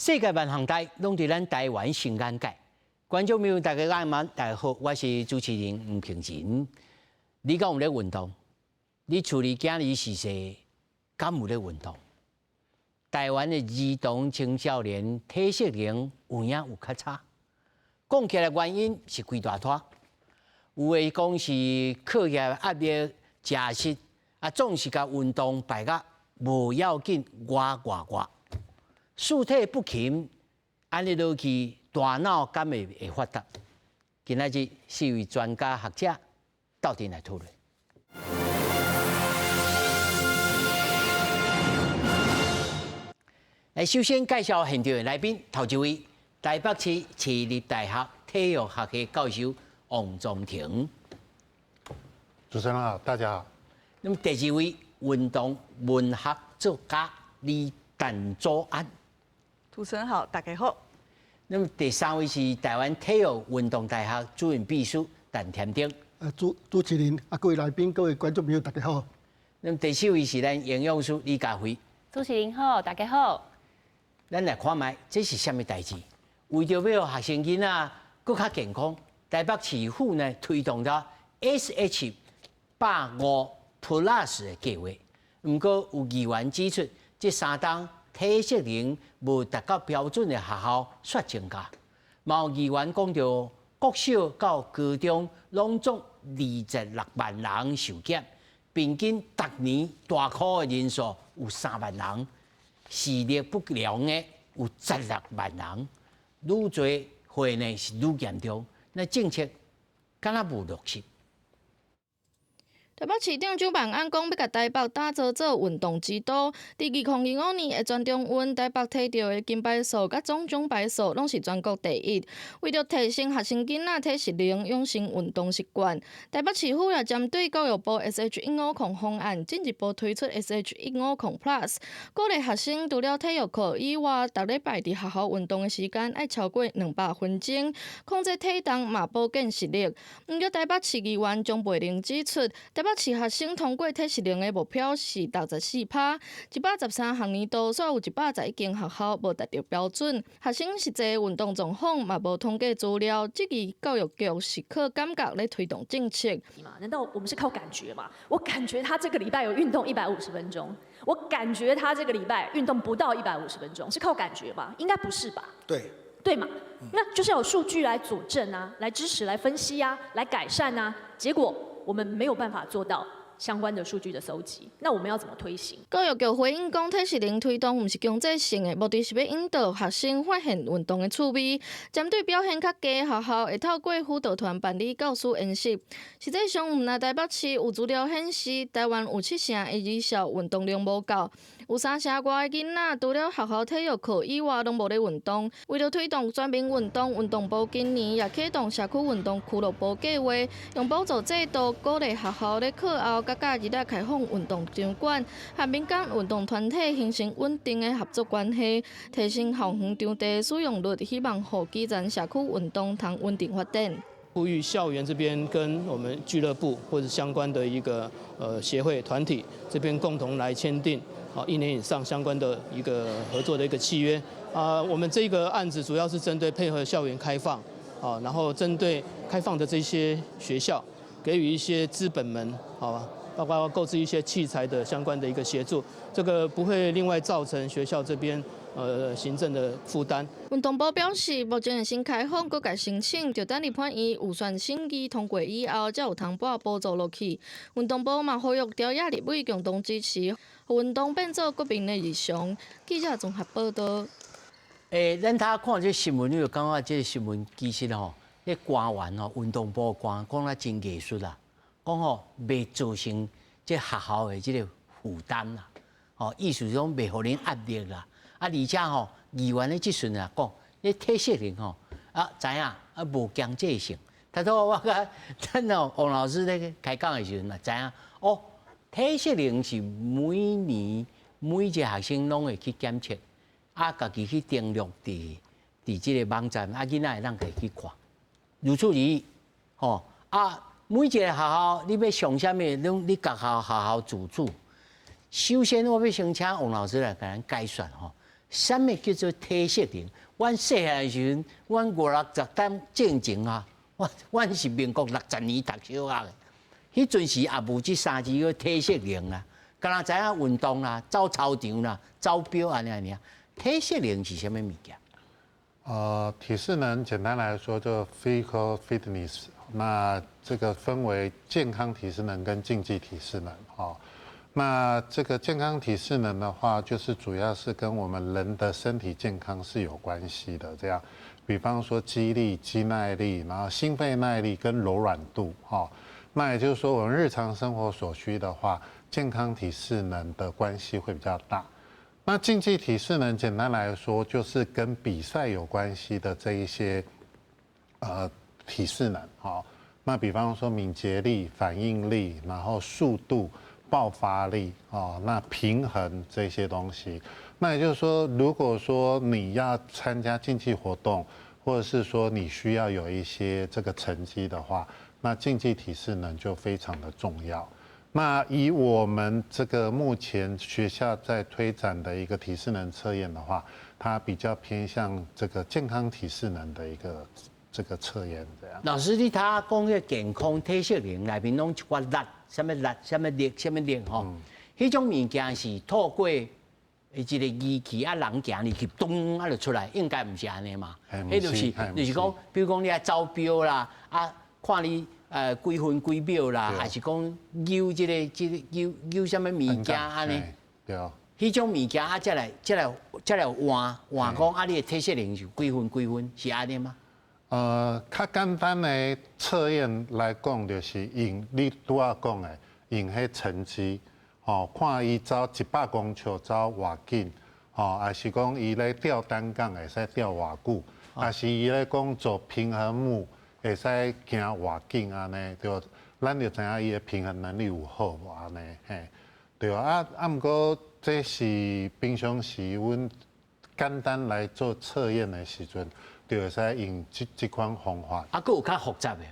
世界萬項代攏佇咱台灣新眼界。觀眾朋友大家晚安，大家好，我是主持人吳平仁。你敢有咧運動？你厝裡囝兒是誰？敢有咧運動？台灣的兒童青少年體適能有影有較差。講起來原因是幾大拖，有的講是課業壓力、食食，啊總是共運動擺甲無要緊，我我我。四體不勤，按呢落去，大腦敢會會發達？今仔日四位專家學者鬥陣來討論。來，首先介紹現場的來賓，頭一位台北市市立大學體育學系教授王宗廷。主持人好，大家好。那麼第二位運動文學作家李陳祖安。主持人好，大家好。那麼第三位是台灣體育運動大學主任秘書陳添丁。主持人啊，各位來賓、各位觀眾朋友，大家好。那麼第四位是咱營養師李家輝。主持人好，大家好。咱來看覓，這是啥物代誌？為著欲予學生囡仔閣較健康，台北市府呢推動著 SH 150 Plus 的計劃。毋過有議員指出，這三冬體適能無達到標準的學校煞增加。嘛有議員講著，國小到高中攏總26萬人受檢，平均逐年大考的人數有3萬人，視力不良的有16萬人，愈濟歲呢是愈嚴重。那政策敢若無落實。台北市長蔣萬安講，欲共台北打造做運動之都。佇2025年的全中運，台北摕著的金牌數佮總獎牌數攏是全國第一。為著提升學生囡仔體適能，養成運動習慣，台北市府也針對教育部 SH 150方案，進一步推出 SH 150 Plus，鼓勵學生除了體育課以外，逐禮拜佇學校運動的時間愛超過200分鐘，控制體重嘛保健視力。毋過台北市議員張培玲指出，台北市學生通過體適能的目標是64趴，113學年度煞有111間學校無達著標準，學生實際運動狀況嘛無統計資料，質疑教育局是靠感覺咧推動政策。難道我們是靠感覺嗎？我感覺他這個禮拜有運動150分鐘，我感覺他這個禮拜運動不到一百五十分鐘，是靠感覺嗎？應該不是吧？對。對嘛？那就是要有數據來佐證啊，來支持、來分析啊，來改善啊。結果我們沒有辦法做到相關的數據的蒐集，那我們要怎麼推行？教育局回應講，體適能推動毋是強制性的，目的是欲引導學生發現運動的趣味。針對表現較低的學校，會透過輔導團辦理教師研習。實際上，毋但台北市有資料顯示，台灣有七成的兒少運動量無夠，有三成外的囡仔除了學校體育課以外，攏無咧運動。為著推動全民運動，運動部今年也啟動社區運動俱樂部計劃，用補助制度鼓勵學校咧課後佮假日來開放運動場館，和民間運動團體形成穩定的合作關係，提升校園場地使用率，希望予基層社區運動通穩定發展。呼籲校園這邊跟我們俱樂部或者相關的一個協會團體這邊共同來簽訂啊一年以上相關的一個合作的一個契約啊。我們這個案子主要是針對配合校園開放啊，然後針對開放的這些學校，給予一些資本們，好，包括購置一些器材的相關的一個協助，這個不會另外造成學校這邊行政的負擔。運動部表示，目前的新開放閣共申請，著等立法院預算審議通過以後，才有通撥補助落去。運動部嘛呼籲朝野立委共同支持，予運動變做國民的日常。記者綜合報道。咱頭看這新聞，你有感覺這個新聞其實吼，彼官員吼，運動部官講得真藝術啦，講吼袂造成這學校的這個負擔啦，吼，意思講袂予恁壓力啦。啊，而且吼，議員咧質詢啊，講你體適能吼，啊，知影啊無強制性。他說我佮咱哦王老師咧開講的時陣嘛，知影哦，體適能是每年每一個學生攏會去檢測，啊，家己去登錄佇這個網站，啊，囡仔會當家己去看。如此而已，吼啊！每一個學校你欲上啥物，攏你共學校自主。首先，我欲先請王老師來共咱解說吼，啥物叫做體適能？阮細漢時陣，阮五六十冬進前啊，阮是民國60年讀小學的，彼陣時也無這三字叫體適能啦，敢若知影運動啦、走操場啦、走表按呢按呢。體適能是啥物物件？體適能簡單來說就 physical fitness，那這個分為健康體適能跟競技體適能，哦。那這個健康體適能的話，就是主要是跟我們人的身體健康是有關係的。這樣，比方說肌力、肌耐力，然後心肺耐力跟柔軟度，哈。那也就是說，我們日常生活所需的話，健康體適能的關係會比較大。那競技體適能，簡單來說，就是跟比賽有關係的這一些，體適能，哈。那比方說敏捷力、反應力，然後速度、爆發力，哦，那平衡這些東西。那也就是說，如果說你要參加競技活動，或者是說你需要有一些這個成績的話，那競技體適能就非常的重要。那以我們這個目前學校在推展的一個體適能測驗的話，它比較偏向這個健康體適能的一個這個測驗這樣。老師，你頭講彼健康體適能內面攏一寡力，啥物力，啥物力，啥物力吼？彼種物件是透過一個儀器啊，人行入去，咚啊就出來，應該毋是按呢嘛？彼就是講，比如講你愛走標啦，啊，看你幾分幾秒啦，還是講扭這個扭扭啥物物件按呢？對。彼種物件啊，才來換換講啊，你的體適能是幾分幾分，是按呢嗎？較簡單的測驗來講，就是用你拄仔講的，用彼成績，吼，看伊走100公尺走偌緊，吼，還是講伊咧吊單槓會使吊偌久，還是伊咧講做平衡木會使行偌緊按呢，對，咱就知影伊的平衡能力有好無按呢，嘿，對啊，啊，毋過這是平常時阮簡單來做測驗的時陣，就會使用這款方法。啊，閣有較複雜的。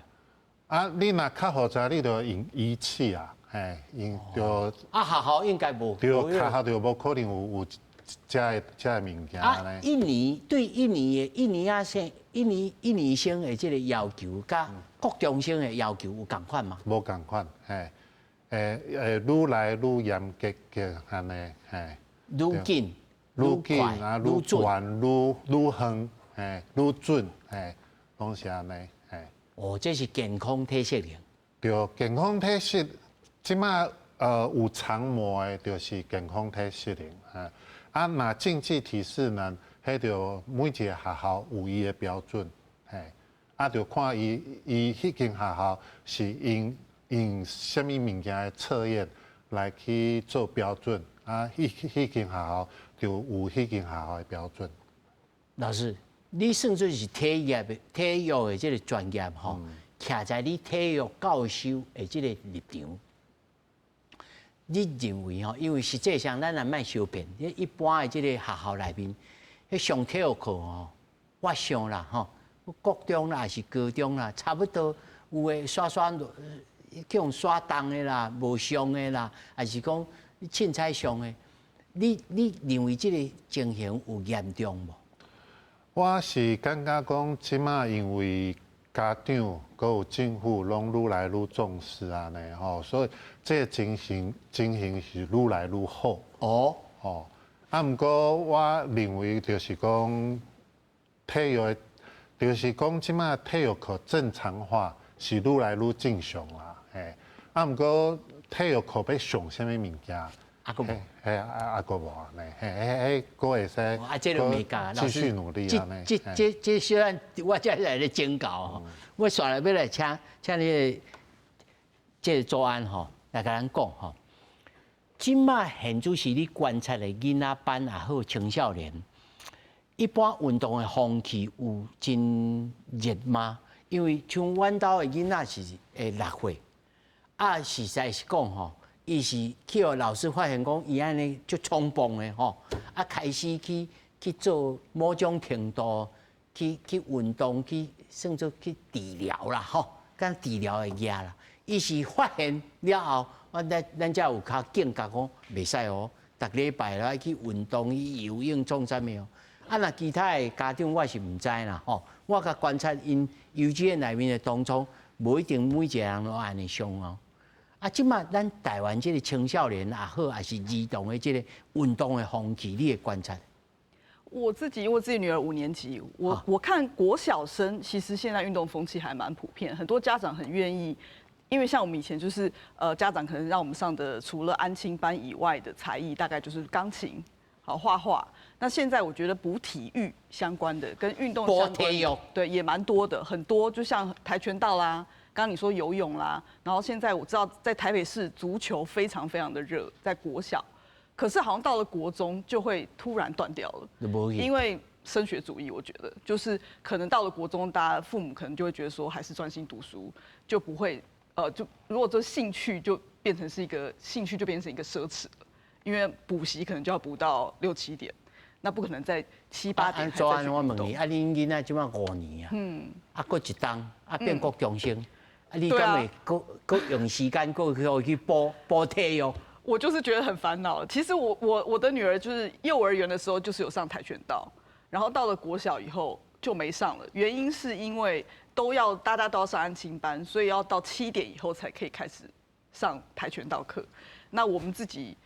啊，你若較複雜，你就用儀器啊，嘿，用就。啊，學校應該無。對，學校就無可能有這个物件。啊，一年對一年的一年仔生一年一年生的這個要求，佮國中生的要求有仝款嗎？無仝款，嘿，愈來愈嚴格嘅按呢，嘿。愈緊，愈緊啊，愈懸，愈遠，嘿，愈準，嘿，攏是按呢，嘿。哦，這是健康體適能。對，健康體適，這馬有常模的，就是健康體適能，啊，啊，若競技體適能，彼就每一個學校有伊的標準，嘿，啊，就看伊彼間學校是用啥物物件的測驗來去做標準，啊，彼間學校就有彼間學校的標準。老師，你算做是體育的這個專業吼，徛在你體育教授的這個立場，你認為吼？因為實際上咱也莫相騙，一般的這個學校內面，彼上體育課吼，我想啦吼，國中啦，還是高中啦，差不多有的煞煞去予煞動的啦，無上的啦，還是講凊彩上的，你認為這個情形有嚴重無？我是感覺講，這馬因為家長閣有政府攏愈來愈重視按呢吼，所以這個情形是愈來愈好。哦，啊，毋過我認為就是講體育，就是講這馬體育課正常化是愈來愈正常啦，嘿。啊，毋過體育課欲上啥物物件？啊，閣無，嘿，啊，閣無按呢，嘿，嘿，閣會使。啊，這個沒教，繼續努力按呢。這小咱我才來咧請教吼，我煞來欲來請你這個祖安吼來共咱講吼。這馬現主時你觀察的囡仔班也好，青少年，一般運動的風氣有真熱嗎？因為像阮兜的囡仔是會6歲，啊，實在是講吼，伊是去予老師發現講，伊按呢足衝動的吼，啊，開始去做某種程度去運動，去算做去治療啦吼，敢治療的額啦。伊是發現了後，我咱才有較警覺講，袂使哦，逐禮拜來去運動、去游泳、創啥物哦。啊，若其他的家長我是毋知啦，吼。我共觀察𪜶幼稚園內面的當中，無一定每一個人攏按呢想哦。啊，這馬咱台灣這個青少年也好，抑是兒童的這個運動的風氣，你會觀察？我自己，因為自己女兒五年級，我看國小生其實現在運動風氣還蠻普遍，很多家長很願意，因為像我們以前就是家長可能讓我們上的除了安親班以外的才藝，大概就是鋼琴、好畫畫。那現在我覺得補體育相關的跟運動相關的，對，也蠻多的，很多就像跆拳道啦，剛剛你說游泳啦，然後現在我知道在台北市足球非常非常的熱，在國小。可是好像到了國中就會突然斷掉了，因為升學主義，我覺得就是可能到了國中，大家父母可能就會覺得說還是專心讀書，就不會就如果這興趣就變成是一個興趣，就變成一個奢侈了，因為補習可能就要補到六七點，那不可能在七八點還在去我問你，啊，恁囡仔這馬五年啊，啊，閣一冬啊變國中生，啊，你敢會閣閣用時間閣去補補體育？我就是覺得很煩惱。其實我的女兒就是幼兒園的時候就是有上跆拳道，然後到了國小以後就沒上了。原因是因為都要大家都要上安親班，所以要到7點以後才可以開始上跆拳道課。那我們自己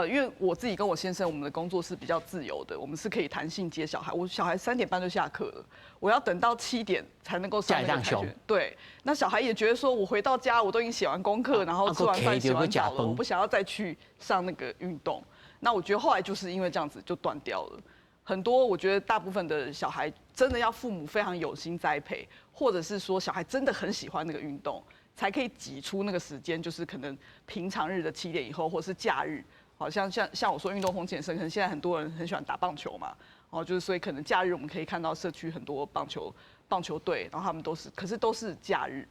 因為我自己跟我先生，我們的工作是比較自由的，我們是可以彈性接小孩。我小孩3點半就下課了，我要等到七點才能夠上那個跆拳。對，那小孩也覺得說，我回到家我都已經寫完功課，然後吃完飯洗完澡了，我不想要再去上那個運動。那我覺得後來就是因為這樣子就斷掉了。很多我覺得大部分的小孩真的要父母非常有心栽培，或者是說小孩真的很喜歡那個運動，才可以擠出那個時間，就是可能平常日的七點以後，或是假日。好像我說運動風氣很盛，可能現在很多人很喜歡打棒球嘛，哦，就是所以可能假日我們可以看到社區很多棒球隊，然後他們都是，可是都是假日，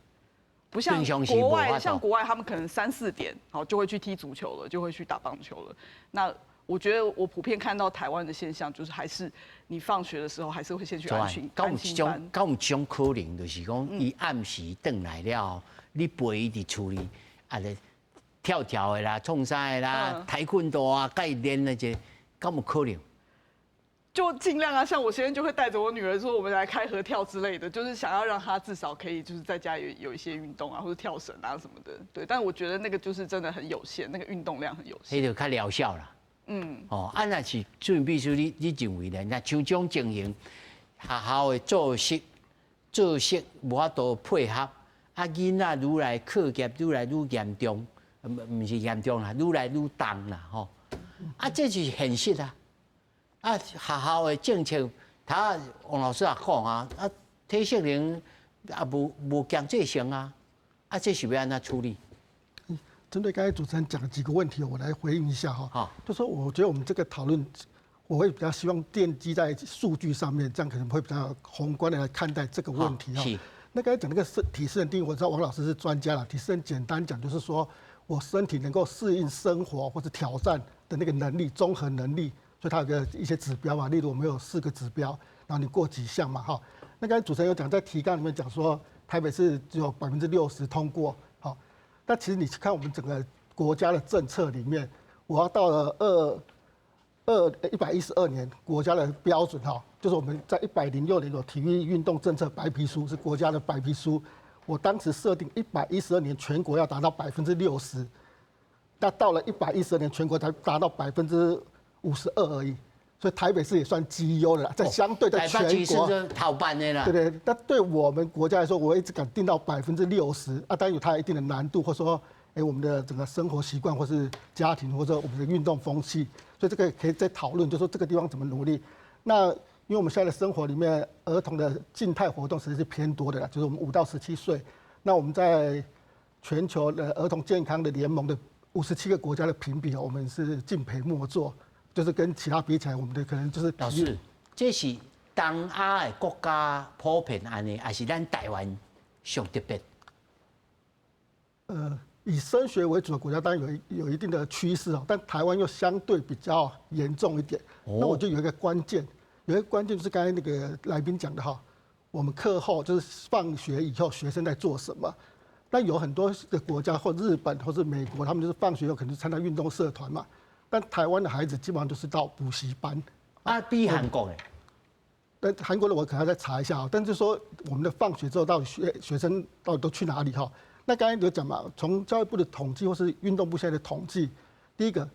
不像國外，像國外他們可能三四點，好就會去踢足球了，就會去打棒球了。那我覺得我普遍看到台灣的現象，就是還是你放學的時候還是會先去安親班。敢有這種可能，就是講伊暗時轉來了，你陪伊佇厝裡，啊咧跳跳的啦，創啥的啦，跆拳道啊，共伊練那些，敢有可能？就盡量啊，像我先生就會帶着我女兒說，我們來開合跳之類的，就是想要讓她至少可以就是在家有一些運動啊，或者跳繩啊什麼的。對，但我覺得那個就是真的很有限，那個運動量很有限。彼就較療效啦。哦，啊，若是主任秘書，你認為呢？若像這種情形，學校的作息無法度配合，啊，囡仔愈來課業愈來愈嚴重，毋是嚴重啦，愈來愈重啦，吼。啊，這是現實啊。啊，學校的政策，頭王老師也講啊，啊，體適能也無強制性啊，啊，這是欲按怎處理？針對剛才主持人講的幾個問題，我來回應一下哈。好，就說我覺得我們這個討論，我會比較希望奠基在數據上面，這樣可能會比較宏觀的來看待這個問題哈。那剛才講那個體適能定義，我知道王老師是專家了。體適能簡單講就是說我身體能夠適應生活或者挑戰的那個能力，綜合能力。所以它有個一些指標嘛，例如我們有四個指標，然後你過幾項嘛哈。那剛才主持人有講在提綱裡面講說，台北市只有60%通過。但其實你去看我們整個國家的政策裡面，我要到了112年，國家的標準哈，就是我們在106年有體育運動政策白皮書，是國家的白皮書。我當時設定一百一十二年全國要達到60%，那到了一百一十二年全國才達到52%而已，所以台北市也算績優的啦，在相對在全國頭班的啦。對對，但對我們國家來說，我一直敢定到60%啊，當然有它一定的難度，或者說，哎，我們的整個生活習慣，或是家庭，或者我們的運動風氣，所以這個可以再討論，就說這個地方怎麼努力。那因為我們現在的生活裡面，兒童的靜態活動實際是偏多的啦，就是我們5到17歲，那我們在全球的兒童健康的聯盟的57個國家的評比，我們是敬陪末座。就是跟其他比起來，我們的可能就是老師，這是東亞的國家普遍按呢，還是咱台灣上特別？以升學為主的國家當然有一定的趨勢哦，但台灣又相對比較嚴重一點。那我就有一個關鍵，有一個關鍵就是剛才那個來賓講的哈，我們課後就是放學以後學生在做什麼？那有很多的國家或日本或是美國，他們就是放學後可能參加運動社團嘛。但台灣的孩子基本上都是到補習班。啊，比韓國的。但韓國的我可能要再查一下，但是說我們的放學之後到底學生到底都去哪裡哈？那剛才有講嘛，從教育部的統計或是運動部現在的統計，第一個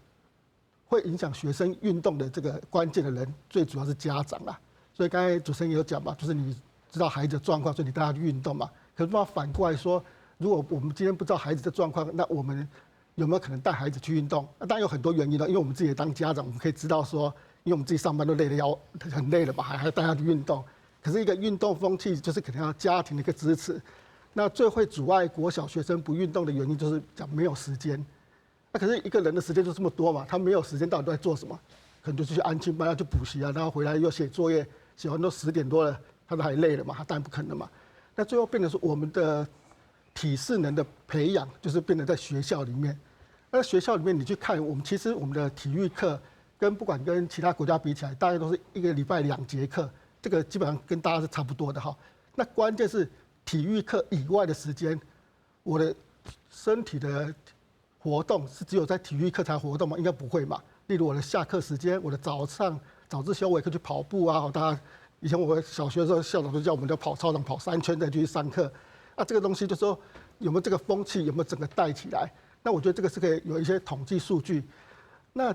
會影響學生運動的這個關鍵的人，最主要是家長啦。所以剛才主持人也有講嘛，就是你知道孩子的狀況，所以你帶他去運動嘛。可是反過來說，如果我們今天不知道孩子的狀況，那我們有沒有可能帶孩子去運動？那當然有很多原因了，因為我們自己也當家長，我們可以知道說，因為我們自己上班都累得要很累了嘛，還要帶他去運動。可是一個運動風氣就是可能要家庭的一個支持。那最會阻礙國小學生不運動的原因就是講沒有時間。那可是一個人的時間就這麼多嘛，他沒有時間到底都在做什麼？可能就是去安親班，要去補習啊，然後回來又寫作業，寫完都10點多了，他都還累了嘛，他當然不可能嘛。那最後變成是我們的體適能的培養，就是變成在學校裡面。那學校裡面你去看，我們其實我們的體育課跟不管跟其他國家比起來，大概都是一個禮拜2節課，這個基本上跟大家是差不多的哈。那關鍵是體育課以外的時間，我的身體的活動是只有在體育課才活動嗎？應該不會嘛。例如我的下課時間，我的早上早自修我也可以去跑步啊。大家以前我小學的時候，校長都叫我們就跑操場跑3圈再去上課。啊，這個東西就說有沒有這個風氣，有沒有整個帶起來？那我覺得這個是可以有一些統計數據。那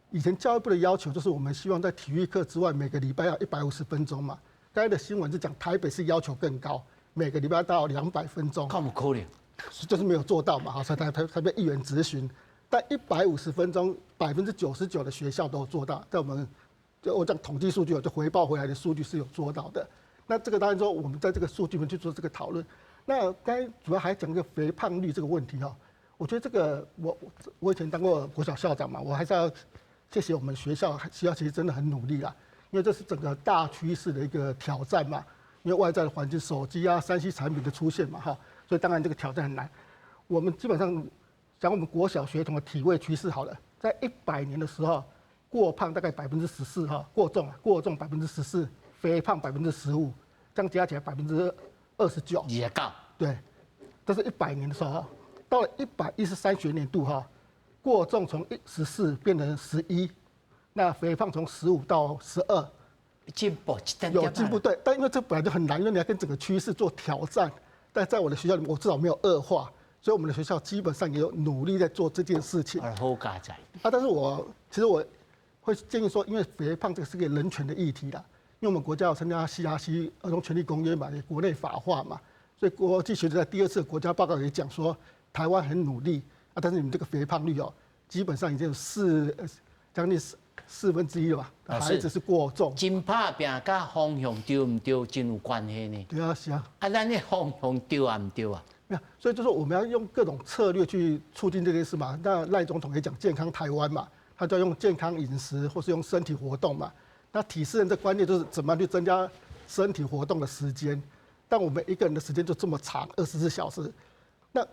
以前教育部的要求就是，我們希望在體育課之外，每個禮拜要150分鐘嘛。剛才的新聞是講台北市要求更高，每個禮拜到200分鐘。敢有可能？就是沒有做到嘛，所以他被議員質詢。但150分鐘，99%的學校都有做到，在我們就我講統計數據，就回報回來的數據是有做到的。那這個當然說，我們在這個數據裡面去做這個討論。那剛才主要還講個肥胖率這個問題哦，我覺得這個我以前當過國小校長嘛，我還是要謝謝我們學校，學校其實真的很努力啦，因為這是整個大趨勢的一個挑戰嘛，因為外在的環境、手機啊、3C 產品的出現嘛，哈，所以當然這個挑戰很難。我們基本上講我們國小學童的體位趨勢好了，在100年的時候，過胖大概14%哈，過重啊，過重14%，肥胖15%，這樣加起來29%。29。對，這是100年的時候，到了113學年度哈，過重從14變成11，那肥胖從15到12，進步一點點。有進步，對，但因為這本來就很難，因為你要跟整個趨勢做挑戰。但在我的學校裡面，我至少沒有惡化，所以我們的學校基本上也有努力在做這件事情。好佳哉。啊，但是我其實我會建議說，因為肥胖這個是個人權的議題啦，因為我們國家有參加 CRC 兒童權利公約嘛，也國內法化嘛。所以國際學者在第二次國家報告也講說，台灣很努力啊，但是你們這個肥胖率哦，基本上已經有將近四分之一了吧？孩子是過重。真拍拚佮方向對毋對，真有關係呢。對啊，是啊。啊，咱的方向對抑毋對啊？沒有，所以就說我們要用各種策略去促進這件事嘛。那賴總統也講健康台灣嘛，他就要用健康飲食或是用身體活動嘛。那體適能的觀念就是怎麼樣去增加身體活動的時間。但我們一個人的時間就這麼長，24小時。那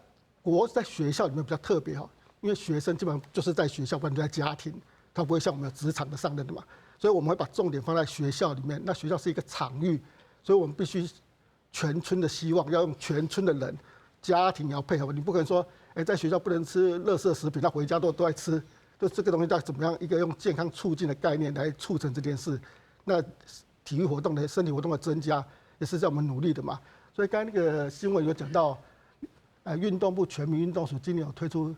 國在學校裡面比較特別哈，因為學生基本上就是在學校，不然就在家庭，他不會像我們有職場的上任的嘛。所以我們會把重點放在學校裡面。那學校是一個場域，所以我們必須全村的希望，要用全村的人，家庭要配合。你不可能說，哎，在學校不能吃垃圾食品，那回家都愛吃。就這個東西要怎麼樣一個用健康促進的概念來促成這件事？那體育活動的身體活動的增加，也是在我們努力的嘛。所以剛才那個新聞有講到，運動部全民運動署今年有推出，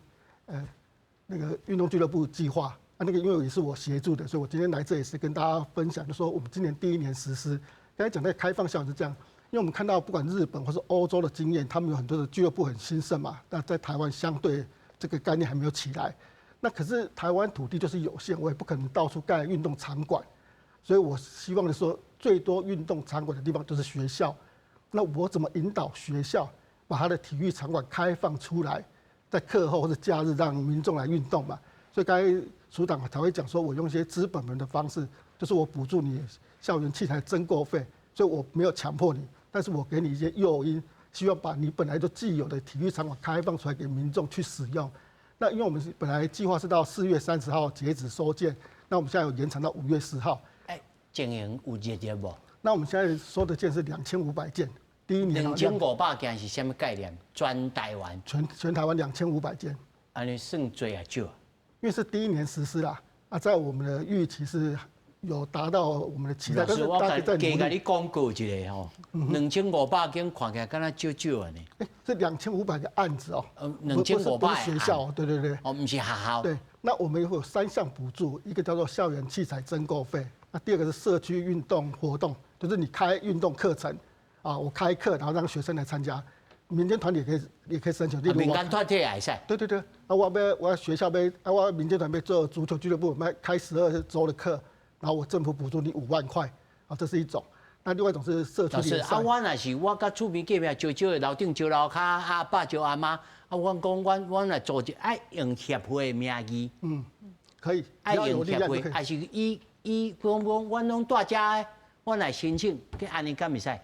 那個運動俱樂部計劃啊，那個因為也是我協助的，所以我今天來這裡是跟大家分享，就說我們今年第一年實施。剛才講那個開放校園是這樣，因為我們看到不管日本或是歐洲的經驗，他們有很多的俱樂部很興盛嘛，那在台灣相對這個概念還沒有起來。那可是台灣土地就是有限，我也不可能到處蓋運動場館，所以我希望的說，最多運動場館的地方就是學校。那我怎麼引導學校把他的體育場館開放出來，在課後或者假日讓民眾來運動嘛？所以剛才署長才會講說，我用一些資本門的方式，就是我補助你校園器材增購費，所以我沒有強迫你，但是我給你一些誘因，希望把你本來就既有的體育場館開放出來給民眾去使用。那因為我們是本來計劃是到4月30號截止收件，那我們現在有延長到5月4號。哎，經營有熱熱無？那我們現在收的件是2500件，第一年2500件是啥物概念？全台灣？全台灣2500件。按呢算濟抑少？因為是第一年實施啦，啊，在我們的預期是有達到我們的期待，但是我大家在加共你廣告一下吼，2500間看起來敢若少少按呢。欸，這2500個案子哦，2500 學校，對對對，哦，毋是學校。對，那我們會有三項補助，一個叫做校園器材增購費，那第二個是社區運動活動，就是你開運動課程，啊，我開課然後讓學生來參加。民間團體也可以申請，例如民間團體也會使。對對對，啊，我欲我學校欲啊，我民間團體做足球俱樂部，我們開12周的課，然後我政府補助你5萬塊，啊，這是一種。那另外一種是社區聯賽。啊，我若是我佮厝邊隔壁招招的樓頂招樓跤，阿爸招阿媽，啊，我講阮阮來組織，愛用協會的名義。嗯，可以。愛用協會，還是以以講講，阮攏蹛遮的，阮來申請，去按呢敢會使？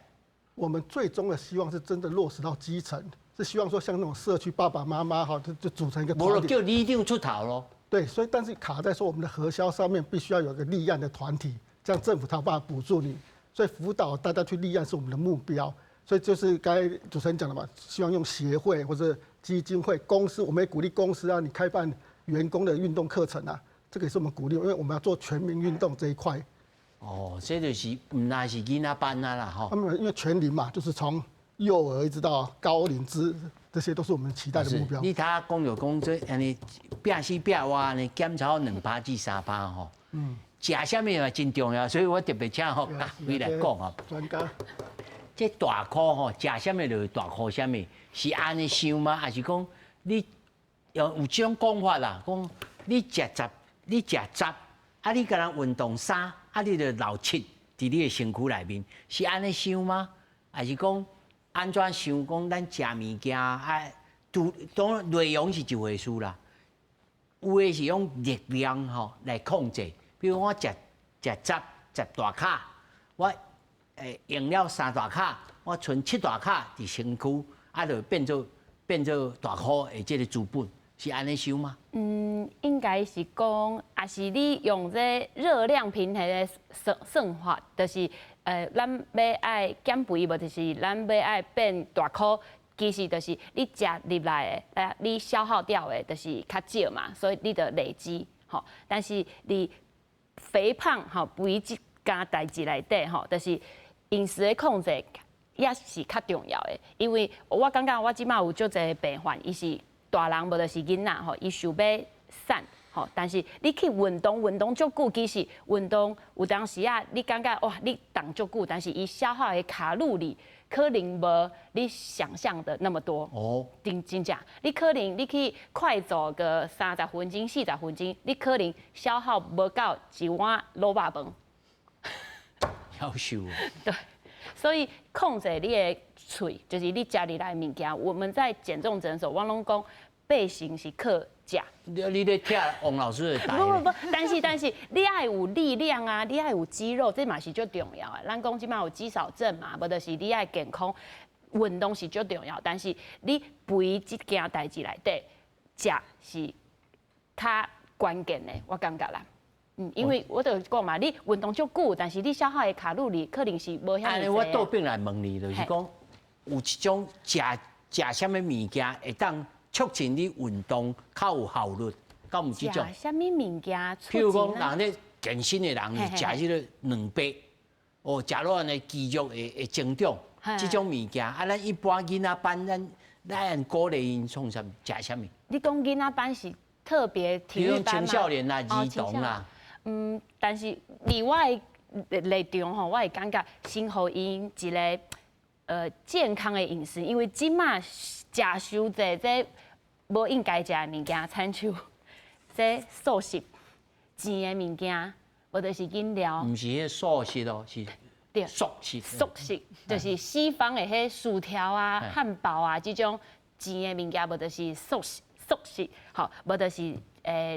我們最終的希望是真的落實到基層，是希望說像那種社區爸爸媽媽哈，就就組成一個團體。無就叫里長出頭咯。對，所以但是卡在說我們的核銷上面必須要有一個立案的團體，這樣政府才有辦法補助你。所以輔導大家去立案是我們的目標。所以就是剛才主持人講的嘛，希望用協會或者基金會、公司，我們也鼓勵公司啊，你開辦員工的運動課程啊，這個也是我們鼓勵，因為我們要做全民運動這一塊。哦，這就是毋但是囡仔班啊啦，吼。他們因為全齡嘛，就是從幼兒一直到高齡之，這些都是我們期待的目標。你頭講就講這按呢拚死拚活按呢減超2趴至3趴吼。食啥物嘛真重要，所以我特別請吼家輝來講吼。專家。這大箍吼，食啥物就大箍啥物，是按呢想嗎？還是講你有有這種講法啦？講你食十，你食十，啊你敢若運動三，啊你就留七佇你的身軀內面，是按呢想嗎？還是講按怎想？講咱食物件啊，都當內容是一回事啦。有的是用熱量吼來控制，比如我食食十十大卡，我用了3大卡，我賰7大卡佇身軀，啊，就變做大箍的這個資本，是按呢想嗎？嗯，應該是講，也是你用這熱量平衡的算算法，就是咱欲愛減肥，無就是咱欲愛變大箍，其實就是你食入來的，你消耗掉的，就是較少嘛，所以你就累積，吼。但是你肥胖吼肥這件代誌內底吼，就是飲食的控制也是較重要的，因為我感覺我這馬有足濟病患，伊是大人無就是囡仔吼，伊想欲瘦吼，但是你去運動運動足久，其實運動有當時啊，你感覺哇，你動足久，但是伊消耗的卡路里可能無你想象的那麼多。哦，真真正，你可能你去快走個30分鐘、40分鐘，你可能消耗無到一碗滷肉飯。夭壽。對，所以控制你的喙，就是你食入來的物件。我們在減重診所，我攏講八成是靠食。你咧拆王老師的台。不不不，但是你愛有力量啊，你愛有肌肉，這嘛是足重要的。咱講這馬有肌少症嘛，無就是你愛健康，運動是足重要。但是你肥這件代誌內底，食是較關鍵的，我感覺啦。嗯，因為我就講嘛，你運動足久，但是你消耗的卡路里可能是無遐爾我倒轉來問你，就是講有一種食食啥物物件會當促進你運動較有效率，敢有這種？食啥物物件？譬如講，人咧健身的人是食這個卵白，哦，食落按呢肌肉會增長，這種物件啊，咱一般囡仔班，咱咱按鼓勵𪜶創啥物？食啥物？你講囡仔班是特別體育班青少年啦、兒童啦。嗯，但是佇我的立場吼，我會感覺先予𪜶一個健康的飲食，因為這馬食傷濟這無應該食的物件，親像這素食、甜的物件，無就是飲料。毋是彼個素食哦，是對速食。速食就是西方的彼薯條啊、漢堡啊這種甜的物件，無就是速食、速食，吼，無就是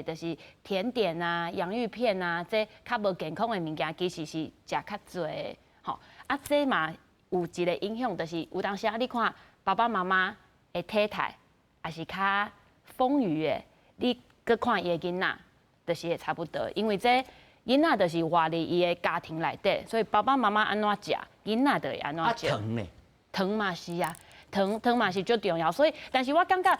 就是甜點啊、洋芋片啊，這較無健康的物件，其實是食較濟的，吼。啊，這嘛有一個影響，就是有當時啊，你看爸爸媽媽的體態也是較豐腴的，你閣看伊的囡仔，就是會差不多，因為這囡仔就是活佇伊的家庭內底，所以爸爸媽媽按怎食，囡仔就會按怎食。啊，糖呢？糖嘛是啊，糖糖嘛是足重要，所以，但是我感覺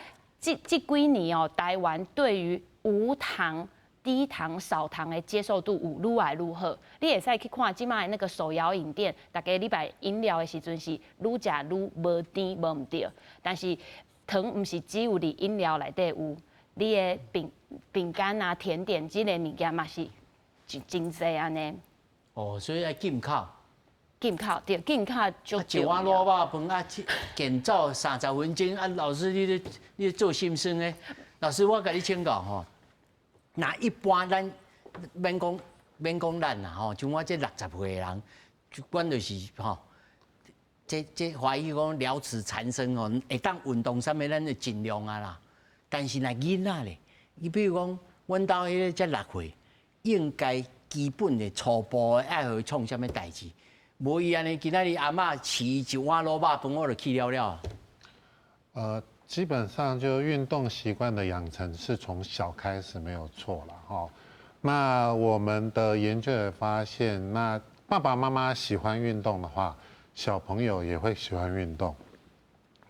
這這幾年哦，台灣對於無糖、低糖、少糖的接受度有愈來愈好。你會使去看這擺那個手搖飲店，逐家你買飲料的時陣是愈食愈無甜無毋對，但是糖毋是只有佇飲料內底有，你的餅乾啊、甜點這個物件嘛是真真濟按呢。哦，所以愛禁口。禁口對，禁口就一碗滷肉飯啊，健走30分鐘啊，老師你咧你咧做心酸的？老師，我共你請教吼，若一般咱免講免講咱啦吼，像我這60歲的人，阮就是吼，這懷疑講了此殘生吼，會當運動啥物，咱就盡量啊啦。但是若囡仔咧，你比如講，阮兜彼个才6歲，應該基本的初步的愛予伊創啥物代誌？無伊按呢，今仔日阿嬤飼一碗滷肉飯，我就去了了。基本上就運動習慣的養成是從小開始沒有錯了哈。那我們的研究也發現，那爸爸媽媽喜歡運動的話，小朋友也會喜歡運動。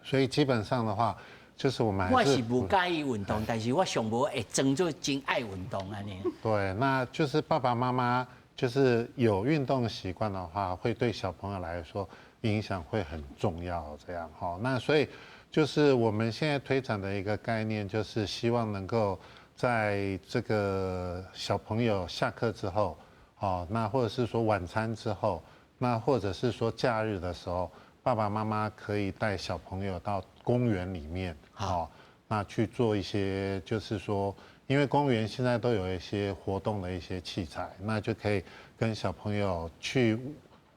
所以基本上的話，就是我們我是無佮意運動，但是我上無會裝作真愛運動按呢。對，那就是爸爸媽媽就是有運動習慣的話，會對小朋友來說影響會很重要。這樣哈，那所以就是我們現在推展的一個概念，就是希望能夠在這個小朋友下課之後，哦，那或者是說晚餐之後，那或者是說假日的時候，爸爸媽媽可以帶小朋友到公園裡面，好，那去做一些，就是說，因為公園現在都有一些活動的一些器材，那就可以跟小朋友去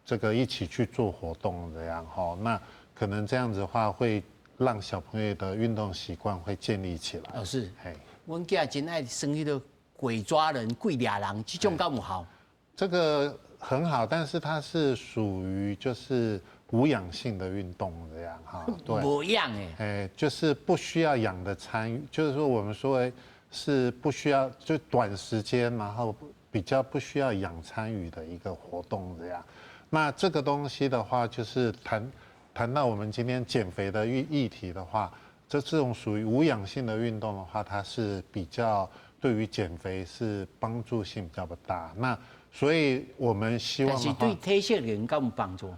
這個一起去做活動這樣，哈，那可能這樣子的話，會讓小朋友的運動習慣會建立起來。老師，嘿，阮囝真愛耍彼個鬼抓人、鬼掠人，這種敢有效？這個很好，但是它是屬於就是無氧性的運動這樣哈。對，無氧的。哎，就是不需要氧的參與，就是說我們說是不需要就短時間，然後比較不需要氧參與的一個活動這樣。那這個東西的話，就是談到我們今天減肥的議題的話，這種屬於無氧性的運動的話，它是比較對於減肥是幫助性比較不大。那所以我們希望，但是對體適能敢有幫助？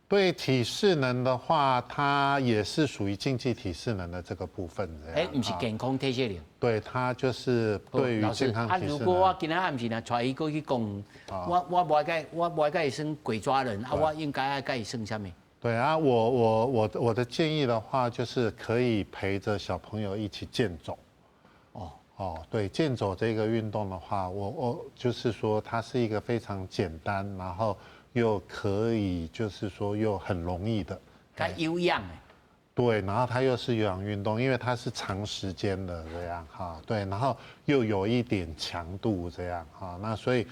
對體適能的話，它也是屬於競技體適能的這個部分。哎，毋是健康體適能。對，它就是對於健康體適能。啊，如果我今仔暗時若帶伊過去講，我無愛共伊耍鬼抓人，啊，我應該愛共伊耍啥物？對啊，我的建議的話，就是可以陪着小朋友一起健走。哦哦，對，健走這個運動的話，我就是說，它是一個非常簡單，然後又可以就是說又很容易的，較有氧的。對，然後它又是有氧運動，因為它是長時間的這樣哈，對，然後又有一點強度這樣哈，那所以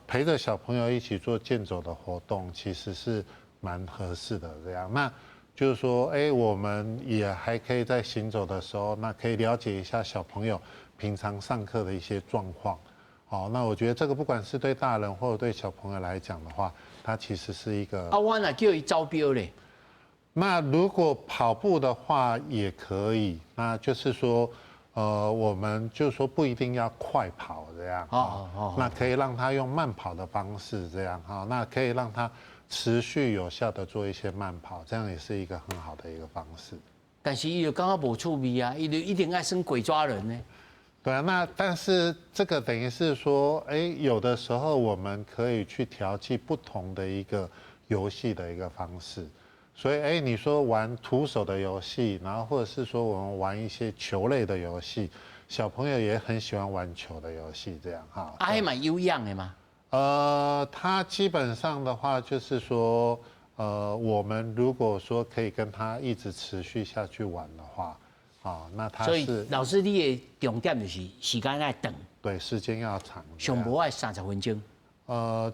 陪着小朋友一起做健走的活動，其實是蠻合適的這樣。那就是說，哎，我們也還可以在行走的時候，那可以了解一下小朋友平常上課的一些狀況。好，那我覺得這個不管是對大人或者對小朋友來講的話，它其實是一個。啊，我若叫伊走標咧。那如果跑步的話也可以，那就是說，我們就說不一定要快跑這樣。哦哦。那可以讓他用慢跑的方式這樣哈，那可以讓他持續有效的做一些慢跑，這樣也是一個很好的一個方式。但是伊就感覺無趣味啊，伊就一定愛耍鬼抓人呢。對啊，那但是這個等於是說，哎，有的時候我們可以去調劑不同的一個遊戲的一個方式。所以，哎，你說玩徒手的遊戲，然後或者是說我們玩一些球類的遊戲，小朋友也很喜歡玩球的遊戲，這樣哈。啊，彼嘛有氧的嗎？他基本上的話就是說，我們如果說可以跟他一直持續下去玩的話，啊，那他所以老師你的重點就是時間愛長。對，時間要長。上無愛30分鐘。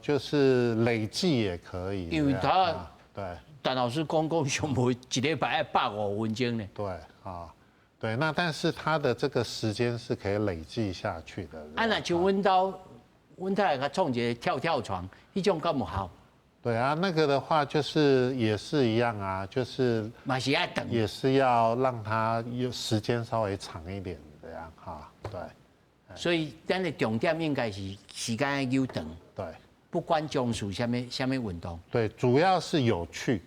就是累計也可以。因為他對。但老師講講上無一禮拜愛150分鐘呢。對啊，對，那但是他的這個時間是可以累計下去的。啊，若像阮兜，阮太太創一個跳跳床，彼種敢有效？對啊，那個的話就是也是一樣啊，就是嘛是愛等，也是要讓他有時間稍微長一點這樣哈，對。所以咱的重點應該是時間愛扭長。不管從事啥物啥物運動。對，主要是有趣，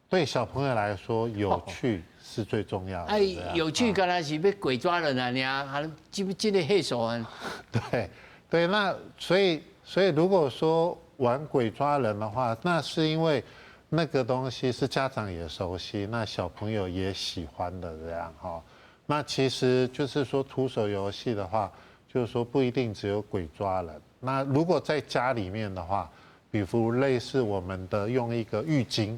對小朋友來說，有趣是最重要的。哎，有趣，敢若是欲鬼抓人啊，爾，啊，這個歲數啊。對，對，那所以如果說玩鬼抓人的話，那是因為那個東西是家長也熟悉，那小朋友也喜歡的這樣哈。那其實就是說徒手遊戲的話，就是說不一定只有鬼抓人。那如果在家裡面的話，比如類似我們的用一個浴巾，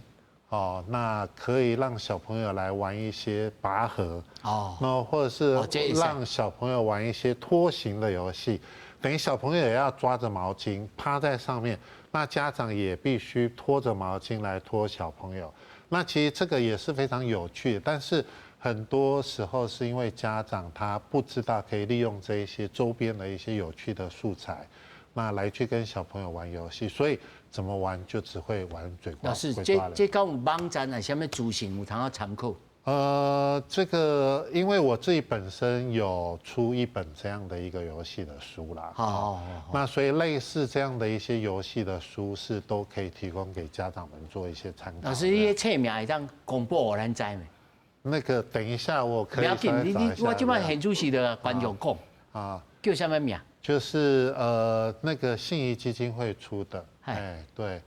哦，那可以讓小朋友來玩一些拔河，哦，那或者是讓小朋友玩一些拖行的遊戲，等於小朋友也要抓着毛巾趴在上面，那家長也必須拖着毛巾來拖小朋友。那其實這個也是非常有趣，但是很多時候是因為家長他不知道可以利用這一些周邊的一些有趣的素材，那來去跟小朋友玩遊戲，所以怎麼玩就只會玩嘴老師，這敢有網站還是啥物資訊有通好參考？這個因為我自己本身有出一本這樣的一個遊戲的書啦，哦，那所以類似這樣的一些遊戲的書是都可以提供給家長們做一些參考。老師，你冊名會當公布予咱知無？那個等一下我可以。不要緊，你我這擺現主時就觀眾講啊，叫啥物名？就是那個信誼基金會出的，哎，對，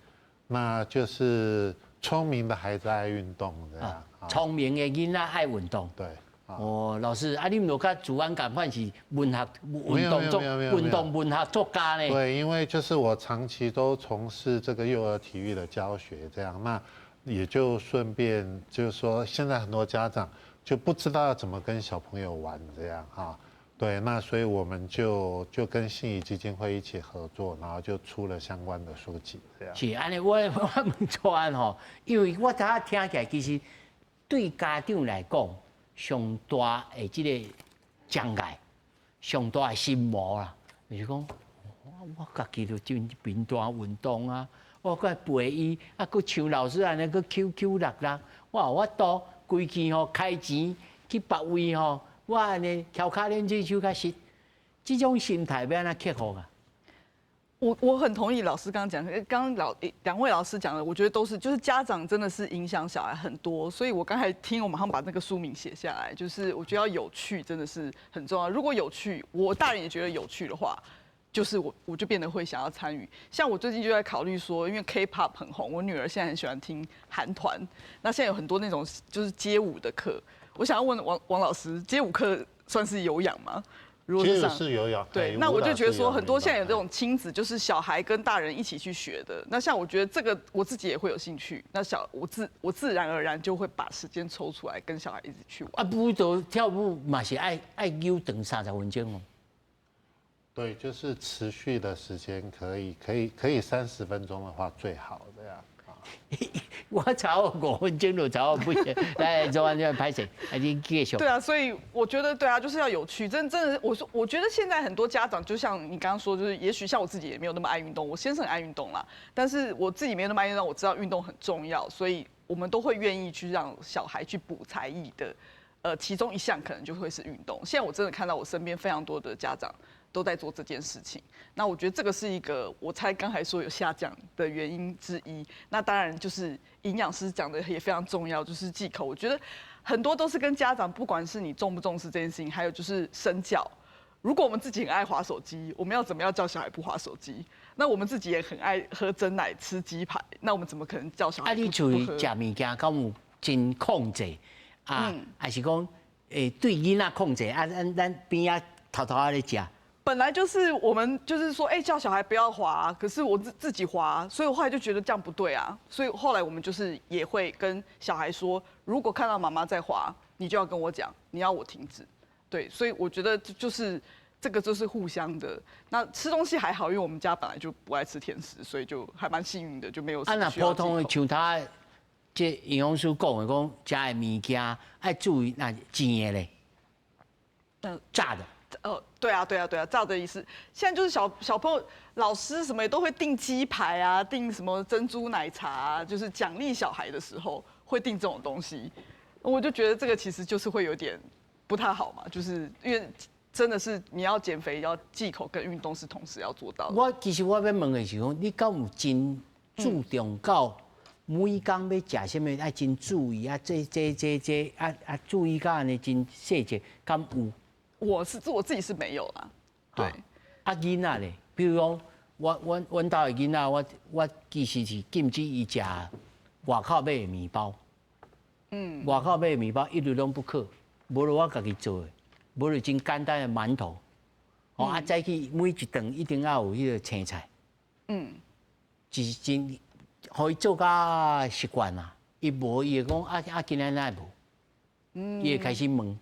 那就是聰明的孩子愛運動這樣。聰明的囡仔愛運動。對。哦，老師，啊，你毋著佮祖安仝款是文學運動作運動文學作家呢？對，因為就是我長期都從事這個幼兒體育的教學，這樣，那也就順便就是說，現在很多家長就不知道要怎麼跟小朋友玩這樣哈。對，那所以我們就跟信誼基金會一起合作，然後就出了相關的書籍，這樣。是按呢，我問祖安吼，因為我頭聽起來其實對家長來講，上大的這個障礙，上大的心魔啦，就是講我家己就真貧惰運動啊，我閣陪伊，啊，閣像老師按呢，閣抾抾搦搦，我有法度規氣吼開錢去別位吼。我按呢翹跤鏈這手較實，這種心態欲按怎克服啊？我很同意老師剛剛講，剛剛兩位老師講的，我覺得都是，就是家長真的是影響小孩很多，所以我剛才聽我馬上把那個書名寫下來，就是我覺得要有趣真的是很重要。如果有趣，我大人也覺得有趣的話，就是我就變得會想要參與。像我最近就在考慮說，因為 K-pop 很紅，我女兒現在很喜歡聽韓團，那現在有很多那種就是街舞的課。我想要問王王老師，街舞課算是有氧嗎？如果是是有氧。對，那我就覺得說，很多現在有這種親子，就是小孩跟大人一起去學的。那像我覺得這個，我自己也會有興趣。那小我自我自然而然就會把時間抽出來跟小孩一起去玩。啊，舞蹈跳舞嘛是愛扭長30分鐘哦。對，就是持續的時間可以30分鐘的話最好這樣。我差不多5分鐘就差不多不行，來，做完就歹勢，啊，你繼續。對啊，所以我覺得對啊，就是要有趣。真真的，我說，我覺得現在很多家長，就像你剛剛說，就是也許像我自己也沒有那麼愛運動，我先生愛運動啦，但是我自己沒有那麼愛運動，我知道運動很重要，所以我們都會願意去讓小孩去補才藝的，其中一項可能就會是運動。現在我真的看到我身邊非常多的家長都在做這件事情，那我覺得這個是一個我猜剛才說有下降的原因之一。那當然就是營養師講的也非常重要，就是忌口。我覺得很多都是跟家長，不管是你重不重視這件事情，還有就是身教。如果我們自己很愛滑手機，我們要怎麼樣叫小孩不滑手機？那我們自己也很愛喝珍奶、吃雞排，那我們怎麼可能叫小孩？啊，你厝裡食物件敢有真控制啊？還是講對囡仔控制？啊，咱邊仔偷偷仔咧食？本來就是我們就是說，哎，叫小孩不要滑，可是我自己滑，所以我後來就覺得這樣不對啊，所以後來我們就是也會跟小孩說，如果看到媽媽在滑，你就要跟我講，你要我停止。對，所以我覺得就是這個就是互相的。那吃東西還好，因為我們家本來就不愛吃甜食，所以就還蠻幸運的，就沒有。啊，若普通的像他這營養師講的，講食的物件愛注意若煎的咧，炸的。對啊，對啊，對啊，炸的意思。現在就是小朋友，老師什麼也都會訂雞排啊，訂什麼珍珠奶茶啊，就是獎勵小孩的時候會訂這種東西。我就覺得這個其實就是會有點不太好嘛，就是因為真的是你要減肥，要忌口跟運動是同時要做到的。我其實我欲問的是講，你敢有真注重到每工欲食啥物，愛真注意啊？這這這這啊啊，注意到按呢真細節，敢有？我自己是沒有啦。對。啊，囡仔咧，比如講，我阮兜的囡仔，我其實是禁止伊食外口買的麵包。外口買的麵包一律攏不可，無就我家己做的，無就真簡單的饅頭。哦，啊，早起每一頓一定要有彼個青菜。就是真，予伊做甲習慣啦。伊無，伊會講啊啊，今仔哪會無？伊會開始問。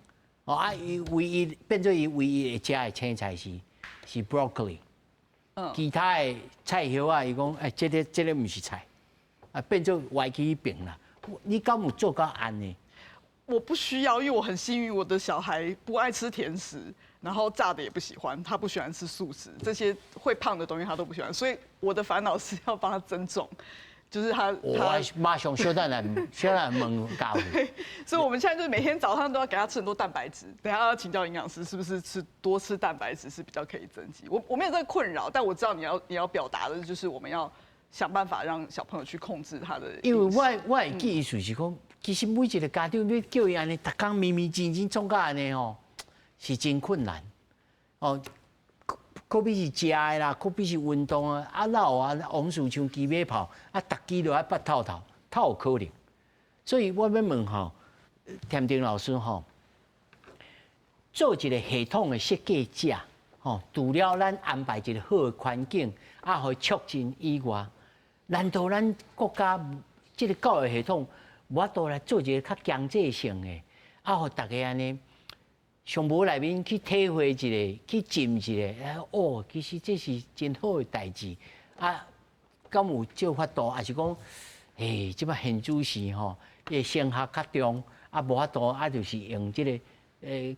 哦啊，伊唯一變做伊唯一會食的青菜是 broccoli。其他的菜葉仔，伊講欸，這個毋是菜，啊，變做歪去彼爿啦。你敢有做到按呢？我不需要，因為我很幸運，我的小孩不愛吃甜食，然後炸的也不喜歡，他不喜歡吃速食，這些會胖的東西他都不喜歡，所以我的煩惱是要幫他增重，就是他我馬上小等來，小等來問教父。所以我們現在就是每天早上都要給他吃很多蛋白質。等下要請教營養師，是不是吃多吃蛋白質是比較可以增肌？我沒有這個困擾，但我知道你要表達的就是我們要想辦法讓小朋友去控制他的。因為我的意思是講，其實每一個家長，你叫伊按呢，逐工密密緊緊創甲按呢吼，是真困難。哦，可比是食的啦，可比是運動啊，啊老啊，王氏像機馬炮，啊，逐支都愛捌透透，透有可能。所以我欲問吼，添丁老師吼，做一個系統的設計者，吼，除了咱安排一個好的環境，啊，予促進以外，難道咱國家這個教育系統無法度來做一個較強制性的，啊，予大家按呢，上無內面去體會一下，去浸一下，哦，其實這是真好的代誌，啊，敢有這法度，抑是講，嘿，這擺現主時吼，伊升學較重，啊，無法度，啊，就是用這個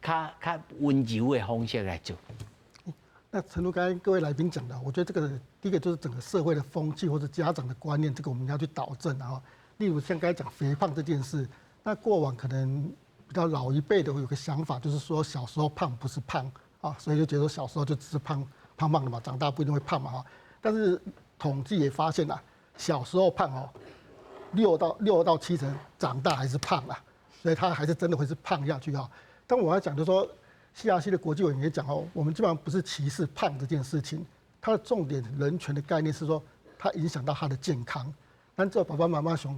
較溫柔的方式來做。那誠如剛才各位來賓講的，我覺得這個第一個就是整個社會的風氣或者家長的觀念，這個我們要去導正啊。例如像剛才講肥胖這件事，那過往可能比較老一輩的會有個想法，就是說小時候胖不是胖啊，所以就覺得小時候就只是胖胖胖的嘛，長大不一定會胖嘛哈。但是統計也發現啦，小時候胖哦，6到7成長大還是胖啊，所以他還是真的會是胖下去啊。但我要講就是說，CRC 的國際委員也講哦，我們基本上不是歧視胖這件事情，它的重點人權的概念是說，它影響到他的健康。但這爸爸媽媽上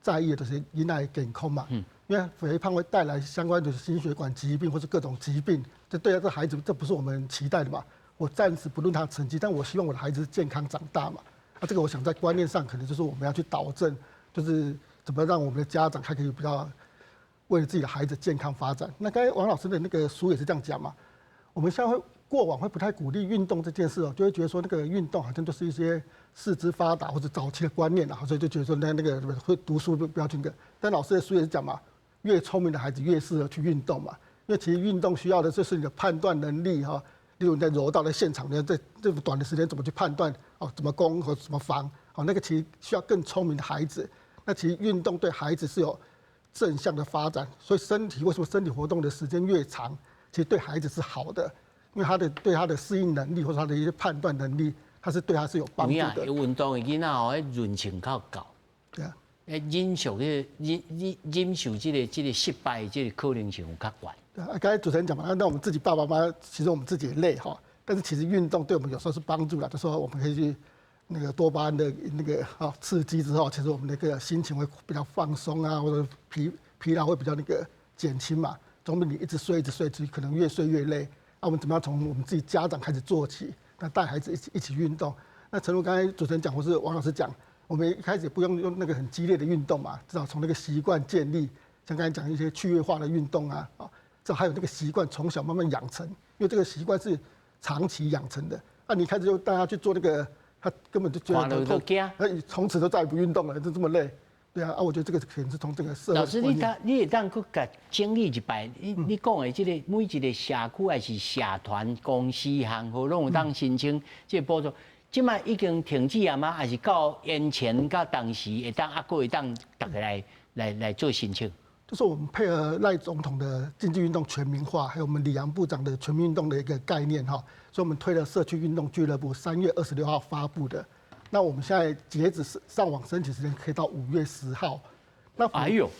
在意的就是囡仔的健康嘛，因為肥胖會帶來相關的心血管疾病或者各種疾病，這對這孩子這不是我們期待的嘛。我暫時不論他成績，但我希望我的孩子健康長大嘛。啊，這個我想在觀念上可能就是我們要去導正，就是怎麼讓我們的家長還可以比較為了自己的孩子健康發展。那剛才王老師的那個書也是這樣講嘛。我們現在會過往會不太鼓勵運動這件事哦，就會覺得說那個運動好像就是一些四肢發達或者早期的觀念啊，所以就覺得說那個會讀書不要去那個。但老師的書也是講嘛，越聰明的孩子越適合去運動嘛，因為其實運動需要的就是你的判斷能力哈。例如你在柔道的現場，你在這麼短的時間怎麼去判斷哦，怎麼攻和怎麼防，哦，那個其實需要更聰明的孩子。那其實運動對孩子是有正向的發展，所以身體為什麼身體活動的時間越長，其實對孩子是好的，因為他的對他的適應能力或者他的一些判斷能力，他是對他是有幫助的。有運動的囡仔吼，彼韌性較夠。對啊。忍受這個忍忍忍受這個失敗的這個可能性有較懸。對啊，剛才主持人講嘛，那我們自己爸爸媽媽，其實我們自己也累哈，但是其實運動對我們有時候是幫助啦，就說我們可以去那個多巴胺的那個啊刺激之後，其實我們那個心情會比較放鬆啊，或者疲勞會比較那個減輕嘛，總比你一直睡一直睡，可能越睡越累。那我們怎麼樣從我們自己家長開始做起？那帶孩子一起一起運動。那誠如剛才主持人講，或是王老師講，我們一開始不用用那個很激烈的運動嘛，至少從那個習慣建立，像剛才講一些趣味化的運動啊，啊，這還有那個習慣從小慢慢養成，因為這個習慣是長期養成的。那你一開始就帶他去做那個，他根本就覺得頭痛，那從此都再也不運動了，就這麼累。對啊，啊，我覺得這個可能是從這個社會。老師，你會當閣共整理一擺？你講的這個每一個社區還是社團、公司、行號，攏有當申請這個補助。這擺已經停止啊嗎？還是到延前到當時會當猶閣會當逐家來做申請？就是我們配合賴總統的競技運動全民化，還有我們李陽部長的全民運動的一個概念哈，所以我們推了社區運動俱樂部，3月26號發布的。那我們現在截止上網申請時間可以到5月10號。那哎呦，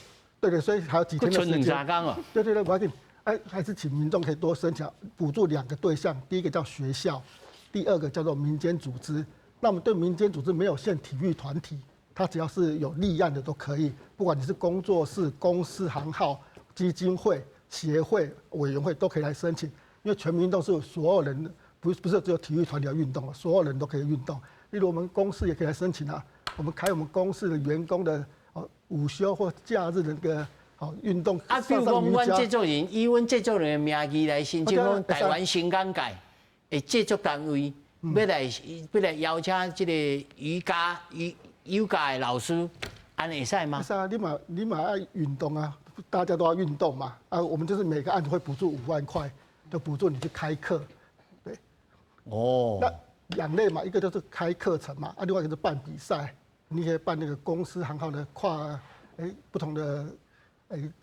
對對，所以還有幾天的時間。啊！對對對，我要哎，還是請民眾可以多申請，補助兩個對象，第一個叫學校，第二個叫做民間組織。那我們對民間組織沒有限體育團體。它只要是有立案的都可以，不管你是工作室、公司行號、基金會、協會、委員會都可以來申請。因為全民運動是所有人，不是只有體育團體要運動，所有人都可以運動。例如我們公司也可以來申請啊，我們開我們公司的員工的哦午休或假日的那個哦運動。啊，比如講，阮製作人以阮製作人的名義來申請，講台灣新港界的製作單位欲來邀請這個瑜伽瑜。瑜伽的老師，按呢會使嗎？是啊，你嘛愛運動啊，大家都要運動嘛。啊，我們就是每個案子會補助5萬塊，就補助你去開課，對。哦。那兩類嘛，一個就是開課程嘛，啊，另外一個是辦比賽，你可以辦那個公司行號的跨不同的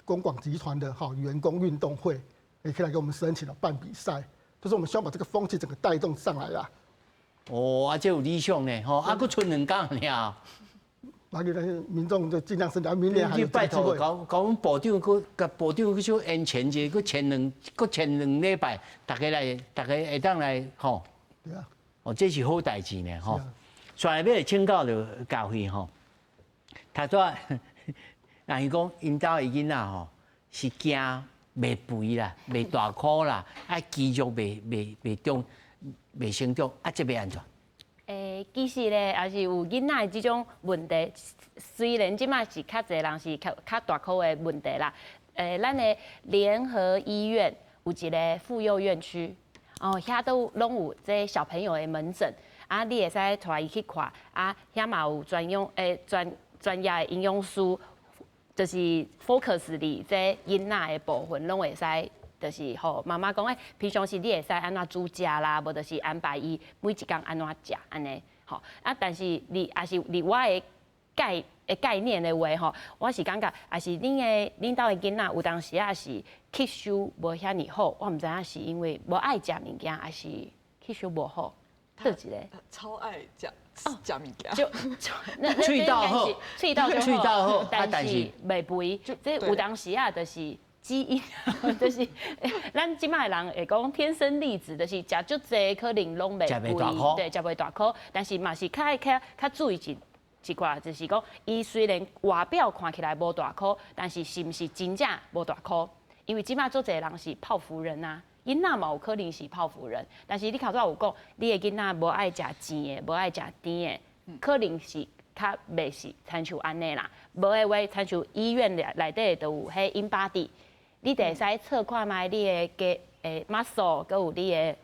公廣集團的哈員工運動會，也可以來給我們申請了辦比賽，就是我們希望把這個風氣整個帶動上來啦。哦，啊，這有理想呢，吼，啊，閣賰兩工爾。那你那民眾就盡量申請，明年還有拜託，共共阮部長閣共部長閣小延前者，閣延兩，閣延兩禮拜，大家來，大家會當來吼。對啊。哦，這是好代誌呢，吼。煞來欲來請教著嘉惠吼，頭拄仔，人伊講𪜶兜的囡仔吼是驚袂肥啦，袂大箍啦，啊肌肉袂長。袂成長，啊，這欲按怎？其實咧，也是有囡仔的這種問題。雖然這馬是較濟人是較較大箍的問題啦。咱的聯合醫院有一個婦幼院區，哦，遐都攏有這小朋友的門診，啊，你會使帶伊去看，啊，遐嘛有專用專業的營養師，就是 focus 佇這囡仔的部分，攏會使。就是予媽媽講，平常時你會使按怎煮食啦，無就是安排伊每一工按怎食按呢，吼啊！但是你也是佇我的概念的話吼，我是感覺，也是恁兜的囡仔有當時仔是吸收無遐爾好，我毋知影是因為無愛食物件，還是吸收無好，佗一個？超愛食食物件，就喙斗好，喙斗喙斗好，但是袂肥，這有當時仔就是。基因就是咱這馬的人會講天生麗質，就是食足濟可能攏袂肥，對，食袂大箍，但是嘛是較愛較較注意一寡，就是講伊雖然外表看起來無大箍，但是是毋是真正無大箍？因為這馬足濟人是泡芙人啊，囡仔嘛有可能是泡芙人，但是你頭拄仔有講，你的囡仔無愛食甜的，無愛食甜的，可能是較袂是親像按呢啦。無的話，親像醫院內底都有彼 InBody。你就會使測看覓你的肌muscle，閣有你的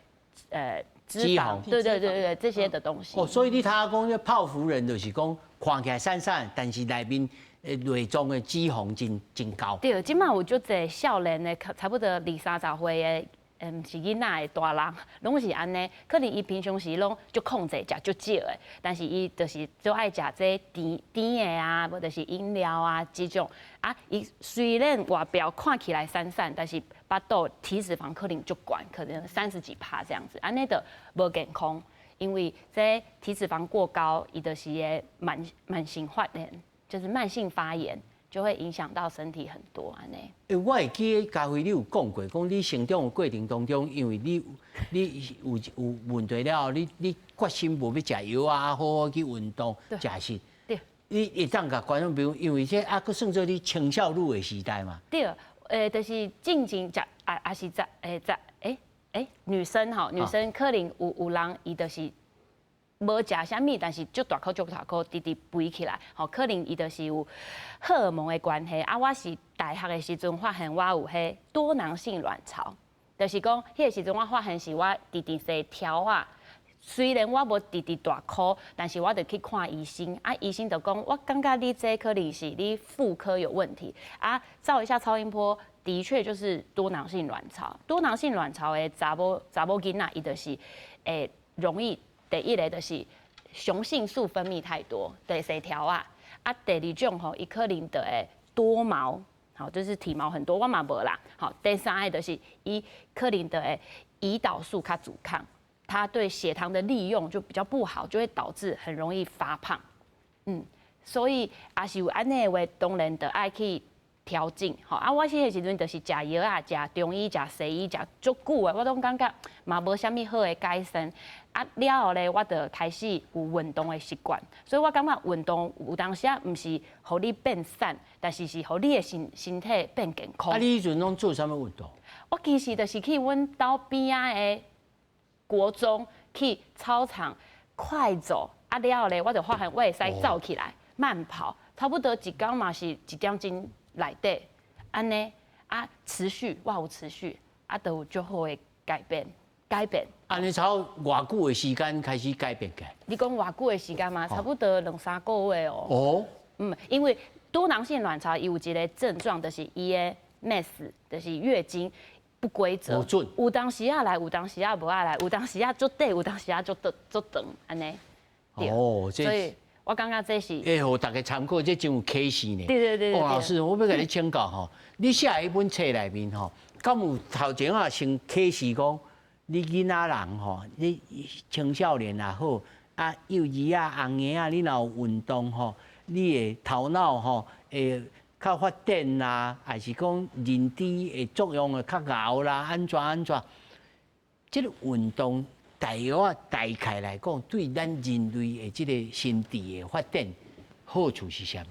脂肪，對對對對，這些的東西。哦，所以你頭仔講這泡芙人就是講看起來瘦瘦，但是內面內臟的脂肪真真高。對，這馬有足濟少年的，差不多二三十歲的，毋是囡仔的大人，攏是按呢。可能伊平常時攏足控制，食足少的，但是伊就是足愛食這甜甜的啊，無就是飲料啊這種。啊，伊雖然外表看起來瘦瘦，但是腹肚體脂肪可能足懸，可能三十幾趴這樣子，按呢就無健康。因為這體脂肪過高，伊就是會慢性發炎，就是慢性發炎。就會影響到身體很多按呢。我會記得嘉惠你有講過，講你成長的過程當中，因為你有問題了後，你決心無欲食藥啊，好好去運動食食。對。你會當共觀眾朋友，因為這啊，閣算做你青少女的時代嘛。對，就是進前食啊，也是食食女生吼，女生可能有人伊就是無食啥物，但是足大箍足大箍，直直肥起來，吼，可能伊就是有荷爾蒙的關係。啊，我是大學的時陣發現我有彼多囊性卵巢，就是講彼個時陣我發現是我直直食條仔。雖然我無直直大箍，但是我就去看醫生，啊，醫生就講，我感覺你這可能是你婦科有問題，啊，照一下超音波，的確就是多囊性卵巢。多囊性卵巢的查某囡仔，伊就是容易。第一個就是雄性素分泌太多，第四條啊，啊，第二種吼，伊可能就會多毛，好，就是體毛很多，我嘛無啦。好，第三个就是伊可能就會胰島素較阻抗，它對血糖的利用就比較不好，就會導致很容易發胖。所以也是有按呢的話，當然就愛去調整。吼啊，我彼个時陣就是食藥啊，食中醫、食西醫，食足久的，我攏感覺嘛無啥物好的改善。啊，了後咧，我就開始有運動的習慣，所以我感覺運動有當時啊，毋是予你變瘦，但是是予你的身體變健康。啊，你彼陣攏做啥物運動？我其實就是去阮兜邊仔的國中去操場快走，啊了後咧，我就發現我會使走起來慢跑，差不多一工嘛是一點鐘內底，按呢啊持續，我有持續，啊，就有足好的改變。改變。按呢差偌久的時間開始改變嘅？你講偌久的時間嗎？差不多兩三個月哦。哦。因為多囊性卵巢伊有一個症狀，就是伊的 menses，就是月經不規則。無準。有當時仔來，有當時仔無愛來，有當時仔足短，有當時仔足足長，按呢。哦，所以我感覺這是。會予大家參考，這真有啟示呢。對對對對。王老師，我欲共你請教吼，你寫彼本冊內面吼，敢有頭前仔先啟示講？你囡仔人吼，你青少年也好，啊幼兒啊、紅嬰仔，你若有運動吼，你的頭腦吼會較發展啦，還是講認知的作用會較𠢕啦，按怎按怎？這个運動大約啊大概來講，對咱人類的這个心智的發展好處是啥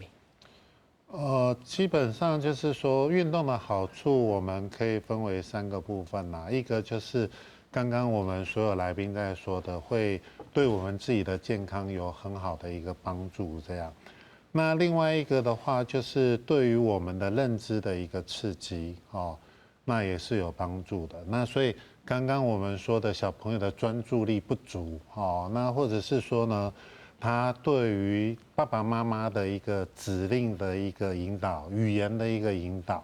物？基本上就是說運動的好處，我們可以分為三個部分啦。一個就是剛剛我們所有來賓在說的，會對我們自己的健康有很好的一個幫助，這樣。那另外一個的話，就是對於我們的認知的一個刺激，哦，那也是有幫助的。那所以剛剛我們說的小朋友的專注力不足，哦，那或者是說呢，他對於爸爸媽媽的一個指令的一個引導，語言的一個引導，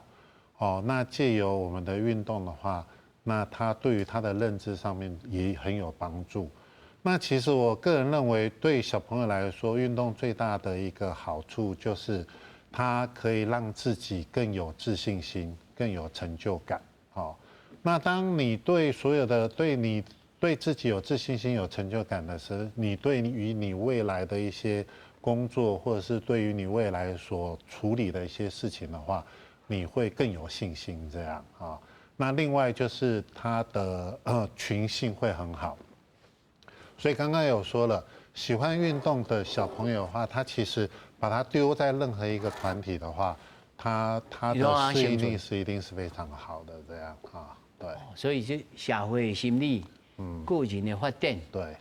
哦，那借由我們的運動的話，那他對於他的認知上面也很有幫助。那其實我個人認為，對小朋友來說，運動最大的一個好處就是，他可以讓自己更有自信心，更有成就感。好，那當你對所有的對你對自己有自信心、有成就感的時候，你對於你未來的一些工作，或者是對於你未來所處理的一些事情的話，你會更有信心。這樣啊。那另外就是他的群性會很好，所以剛剛有說了，喜歡運動的小朋友的話，他其實把他丟在任何一個團體的話，他的適應力是一定是非常好的，這樣啊，對。所以這社會的心理，個人的發展，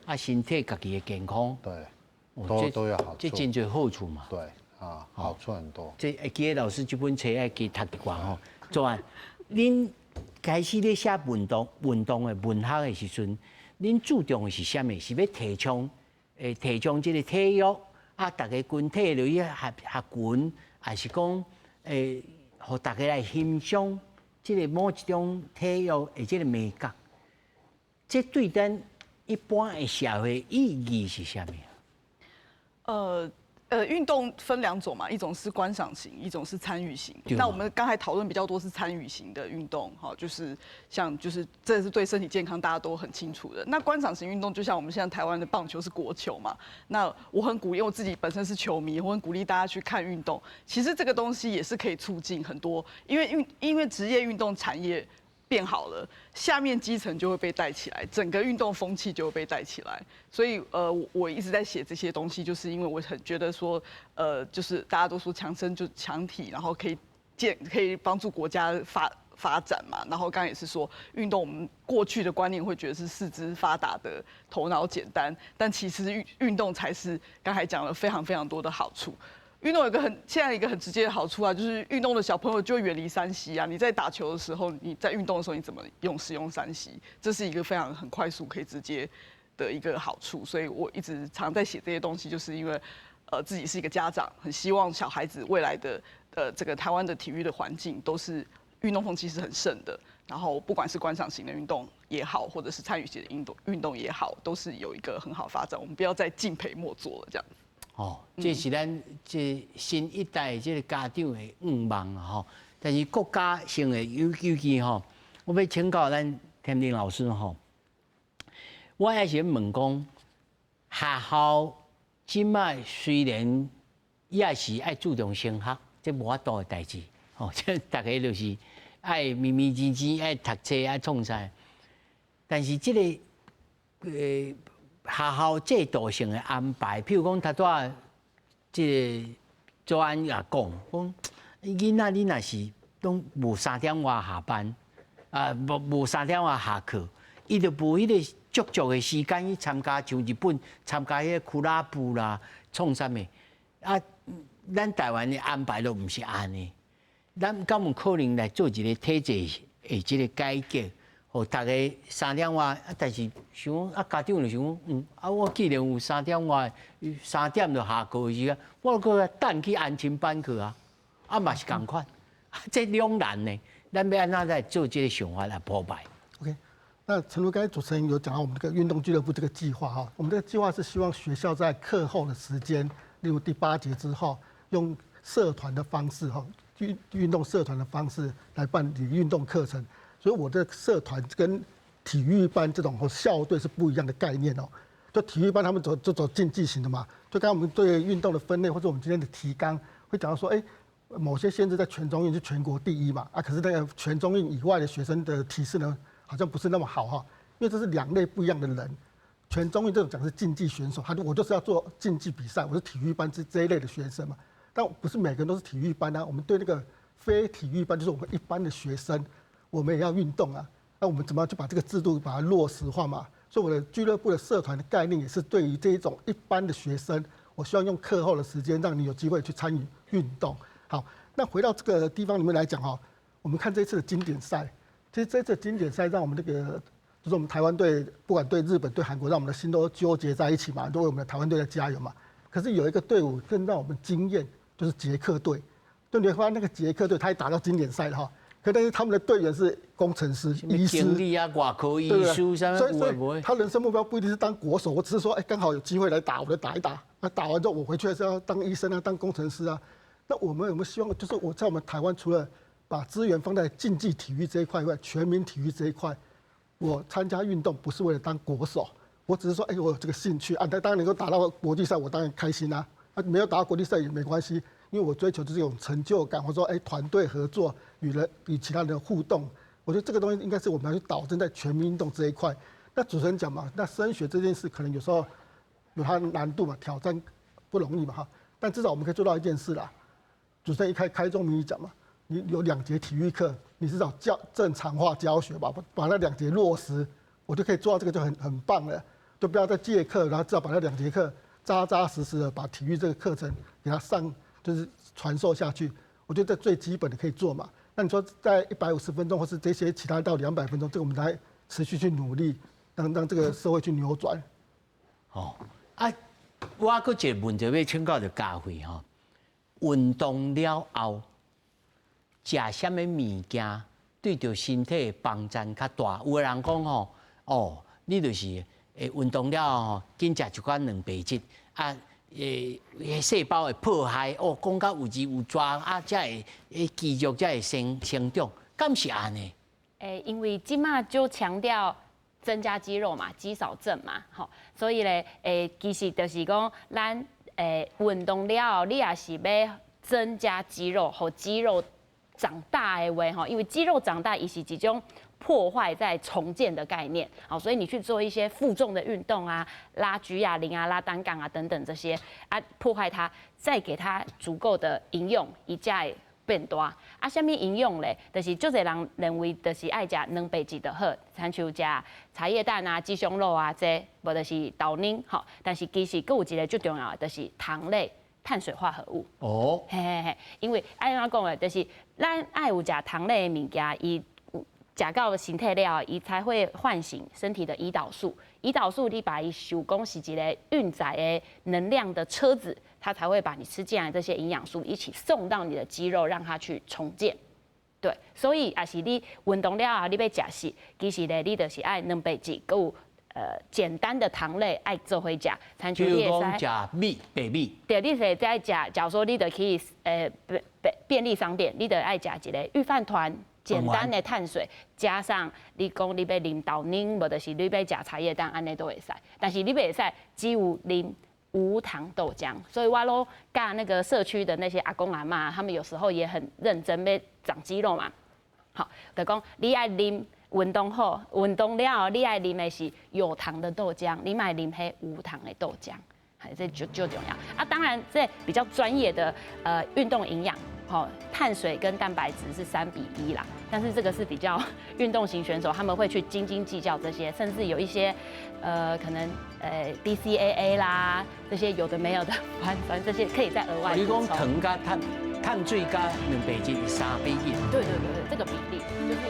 啊，身體家己的健康，對，都有好處，這真濟好處嘛。對，啊，好處很多。這會記得老師這本冊愛加讀一寡吼，做按，恁開始咧寫運動運動的文學的時陣，恁注重的是啥物？是欲提倡，提倡這个體育啊，逐个群體落去合合群，還是講，予大家來欣賞這个某一種體育的這个美感？這對咱一般的社會意義是啥物？運動分兩種嘛，一種是觀賞型，一種是參與型。那我們剛才討論比較多是參與型的運動，哈，就是像就是這是對身體健康大家都很清楚的。那觀賞型運動，就像我們現在台灣的棒球是國球嘛，那我很鼓勵，我自己本身是球迷，我很鼓勵大家去看運動。其實這個東西也是可以促進很多，因為職業運動產業變好了，下面基層就會被帶起來，整個運動風氣就會被帶起來。所以，我一直在寫這些東西，就是因為我很覺得說，就是大家都說強身就強體，然後可以建，可以幫助國家發展嘛。然後剛剛也是說，運動我們過去的觀念會覺得是四肢發達的，頭腦簡單，但其實運動才是剛才講了非常非常多的好處。運動有個很現在一個很直接的好處啊，就是運動的小朋友就會遠離3C 啊。你在打球的時候，你在運動的時候，你怎麼用使用3C？這是一個非常很快速可以直接的一個好處。所以我一直常在寫這些東西，就是因為自己是一個家長，很希望小孩子未來的這個台灣的體育的環境都是運動風氣是很盛的。然後不管是觀賞型的運動也好，或者是參與型的運動也好，都是有一個很好發展。我們不要再敬陪末座了，這樣子。哦，這是咱這新一代這个家長的願望啊！吼，但是國家性的尤其吼，我欲請教咱天玲老師吼，我也是問講，學校這擺雖然也是愛注重升學，這無法度的代誌，吼，這逐家就是愛認認真真愛讀冊愛創啥，但是這個學校制度性的安排，譬如講，頭拄仔這個祖安也講，講囡仔你若是攏無3點外下班，啊，無3點外下課，伊就無彼個足足的時間去參加，像日本參加彼個俱樂部啦，創啥物啊？咱台灣的安排都毋是按呢，咱敢有可能來做一個體制的這個改革，予逐家三點外，啊，但是想講啊，家長就想講，啊，我既然有三點外，三點就下課的時間，我閣等去安親班去啊，啊嘛是仝款，這兩難呢，咱欲按怎來做這個想法來鋪排？OK，那誠如剛才主持人有講到我們這個運動俱樂部這個計劃哈，我們這個計劃是希望學校在課後的時間，例如第八節之後，用社團的方式哈，運動社團的方式來辦理運動課程。所以我的社團跟體育班這種和校隊是不一樣的概念哦。就體育班他們走就走競技型的嘛，就剛剛我們對運動的分類或者我們今天的提綱會講到說，哎，某些縣市在全中運是全國第一嘛，啊，可是那個全中運以外的學生的體適能好像不是那麼好哈，因為這是兩類不一樣的人。全中運這種講是競技選手，他就我就是要做競技比賽，我是體育班這一類的學生嘛。但不是每個人都是體育班啊，我們對那個非體育班，就是我們一般的學生，我們也要運動啊。那我們怎麼樣去把這個制度把它落實化嘛？所以我的俱樂部的社團的概念也是對於這一種一般的學生，我希望用課後的時間讓你有機會去參與運動。好，那回到這個地方裡面來講哈，我們看這次的經典賽，其實這次經典賽讓我們這個就是我們台灣隊，不管對日本對韓國，讓我們的心都糾結在一起嘛，都為我們的台灣隊在加油嘛。可是有一個隊伍更讓我們驚豔，就是捷克隊。就你會發現那個捷克隊，他也打到經典賽了哈。可但是他們的隊員是工程師、醫師、經理啊、外科醫師，所以他人生目標不一定是當國手，我只是說，哎，剛好有機會來打，我就打一打。那打完之後，我回去還是要當醫生啊，當工程師啊。那我們有沒有希望，就是我在我們台灣，除了把資源放在競技體育這一塊以外，全民體育這一塊，我參加運動不是為了當國手，我只是說，哎，我有這個興趣啊。當然能夠打到國際賽，我當然開心啊。啊，沒有打到國際賽也沒關係。因為我追求就是這種成就感，或者說哎團隊合作與人與其他人的互動，我覺得這個東西應該是我們要去導正在全民運動這一塊。那主持人講嘛，那升學這件事可能有時候有它的難度嘛，挑戰不容易嘛哈。但至少我們可以做到一件事啦。主持人一開宗明義講嘛，你有兩節體育課，你至少教正常化教學吧，把那兩節落實，我就可以做到這個就很棒了。就不要再借課，然後至少把那兩節課扎扎實實的把體育這個課程給他上。就是傳授下去，我覺得這最基本的可以做嘛。那你說在150分鐘，或是這些其他到200分鐘，這個我們來持續去努力，讓這個社會去扭轉。哦，啊，我閣一個問題欲請教著嘉惠吼，運動了後，食啥物物件對著身體的幫助較大？有的人講吼，哦，你就是運動了後吼，緊食一寡蛋白質啊。細胞會破壞，哦，講甲有字有蛇啊，才會肌肉才會生長，敢是按呢？因為這馬就強調增加肌肉嘛，肌少症嘛，吼，所以咧，其實就是講，咱運動了後，你也是欲增加肌肉，予肌肉長大的話，吼，因為肌肉長大，伊是一種破壞再重建的概念，好，所以你去做一些負重的運動啊，拉舉啞鈴啊，拉單槓啊等等這些啊，破壞它，再給它足夠的營養，伊才會變大。啊，啥物營養咧？就是足濟人認為就是愛食蛋白質就好，親像食茶葉蛋啊、雞胸肉啊，這無就是豆奶，吼。但是其實閣有一個最重要的，就是糖類。碳水化合物哦，嘿嘿嘿，因為按怎講的，就是咱愛有食糖類的物件，伊食到身體了，伊才會喚醒身體的胰島素。胰島素你把伊想講是一個運載的能量的車子，它才會把你吃進來這些營養素一起送到你的肌肉，讓它去重建。對，所以也是你運動了後，你欲食食，其實咧，你就是愛蛋白質，閣有簡單的糖類愛做伙食，親像比如講食米白米，對，你會使食，假如說你著去便利商店，你著愛食一個御飯糰，簡單的碳水，加上你講你欲啉豆奶，無就是你欲食茶葉蛋，按呢都會使。但是你袂使只有啉無糖豆漿，所以我攏教那個社區的那些阿公阿嬤，他們有時候也很認真欲長肌肉嘛。好，就講你愛啉。運動好，運動了後，你愛啉的是有糖的豆漿，你莫啉彼無糖的豆漿，係這就就重要啊。當然，這比較專業的運動營養，吼，碳水跟蛋白質是3比1啦。但是這個是比較運動型選手，他們會去斤斤計較這些，甚至有一些可能BCAA 啦，這些有的沒有的，反正這些可以再額外。你講糖佮碳水佮蛋白質是3比1。對對對對，這個比例就是。